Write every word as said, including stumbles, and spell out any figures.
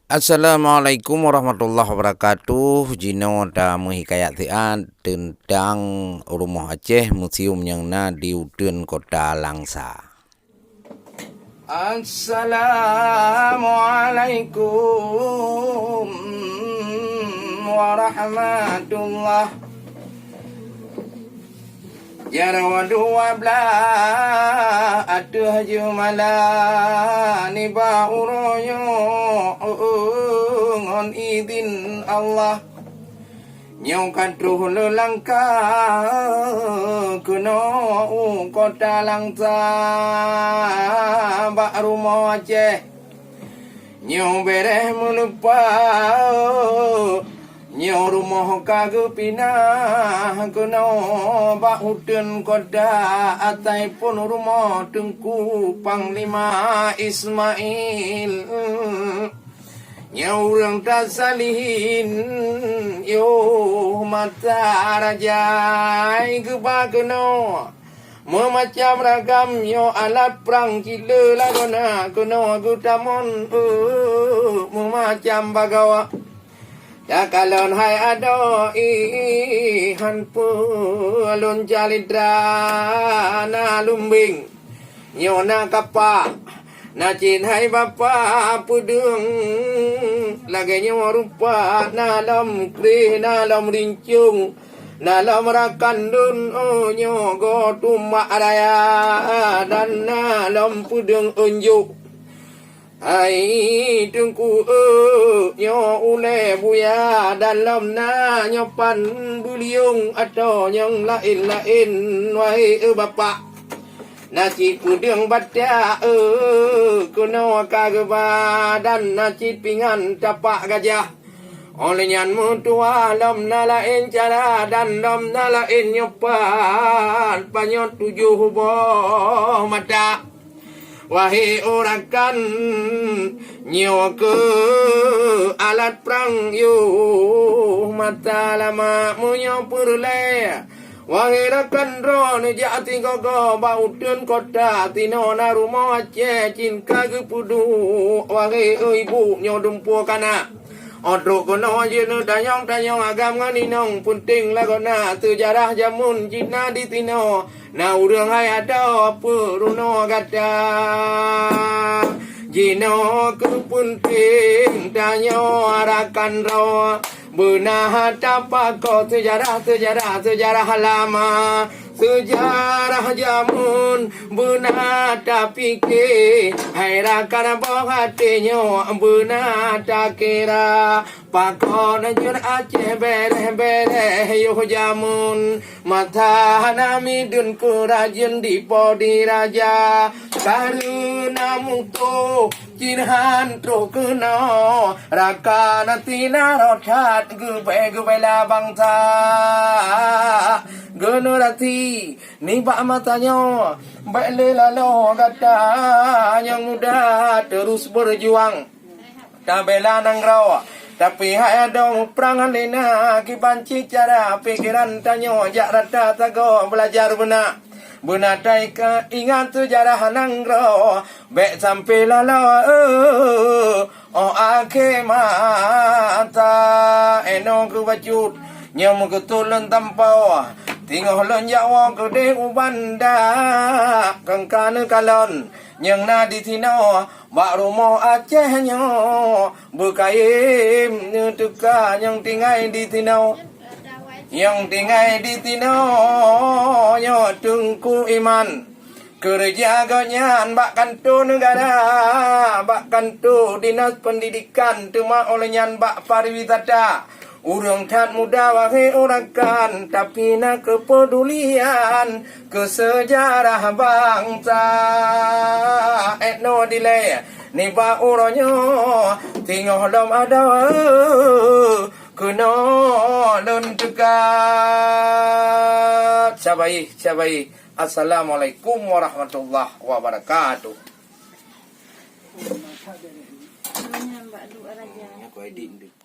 Assalamualaikum warahmatullahi wabarakatuh. Jinoe tameuhikayat siat teuntang rumoh Aceh museum nyang na di uteuen kota Langsa. Assalamualaikum warahmatullah. Jaroe dua blaih ateueh jeumala nibak uroe nyoe ngon idhin Allah. Nyoe ka troh lôn langkah keunoe u kota Langsa bak rumoh Aceh. Nyoe beureh meuleupah, nyoe rumoh ka geupinah keunoe bak uteuen kota asai phon rumoh Teungku Panglima Ismail. Nyoe ureuëng tasalihin yoh mata raja geuba keunoe. Meumacam ragam nyoe alat prang cit le lagoena keunoe geutamon, eh, meumacam bagoe. Takalon hai adoe, ih, han peue lôn calitra na lumbeng. Nyoe na kapak, na cit hai bapak peudeueng, lagée nyoe rupa na lom kreh, na lom rincong, na lom rakan lôn, oh, nyoe goe tumbak raya, dan na lom peudeueng unjok. Hai Teungku, eh, nyoe ulée buya, dan lom na nyoe pan beuliong atau nyang laén-laén, wahé, eh, bapak. Na cit peudeueng batak, eh, keunoe ka geuba, dan na cit pingan tapak gajah. Óh lheueh nyan meutuwah lom na laén cara, dan lom na laén nyoe pat panyöt tujoh boh mata. Wahé rakan, nyoe keuh alat prang yoh mata lama meunyoe peureulée. Wahé rakan droeneuh jak sigoe-goe bak uteuen kota, sinoe na rumoh Aceh cit ka geupeuduek. Wahé ibu nyoe dumpeue kana. Óh trok keunoe jeuet neutanyong-tanyong agam ngon inong, peunteng lagoena seujarah jameun cit na disinoe. Na ureuëng hai adoe peurunoe gata. Jinoe keuh peunteng tanyoe rakan droe. Beuna tapakoe seujarah, seujarah, seujarah lama, seujarah jameun. Beuna tapike, hai rakan boh até nyoe, beuna takira. Pakon jeuet Aceh beureh-beureh yoh jameun. Mata hana mideuen keurajeuen di po di raja, kareuna mutoh cit han troh keunoe, rakan sinaroe that geubée-geubela bansa. Generasi nibak masa nyoe, bék lé laloe gata nyang muda terus berjuang. Tabela nanggroe. Tapi hai adoe muprang lé na kiban cit cara, pikeran tanyoe jak rata sagoe beulajar beuna. Beuna taingat seujarah nanggroe, bék sampoe laloe, eh, óh akhé masa. Inoe keuh bacut, nyoe meukeusut lôn tampo. Teungoh lôn jak woe keudeh u Banda, kangka neukalon nyang na disinoe. Bak rumoh Aceh nyoe beukayém neuteuka nyang tinggai disinoe. Nyang tinggai disinoe nyoe Teungku Iman. Keureuja gobnyan bak kantô neugara, bak kantô dinas peundidikan, teuma óh lheueh nyan bak pariwisata. Ureuëng that muda wahé rakan, tapi na keupeudulian keu seujarah bansa. Inoe dilée nibak uroe nyoe, teungoh lom adoe keunoe lôn teuka. Sabai, sabai. Assalamualaikum warahmatullahi wabarakatuh. Aku edit dulu.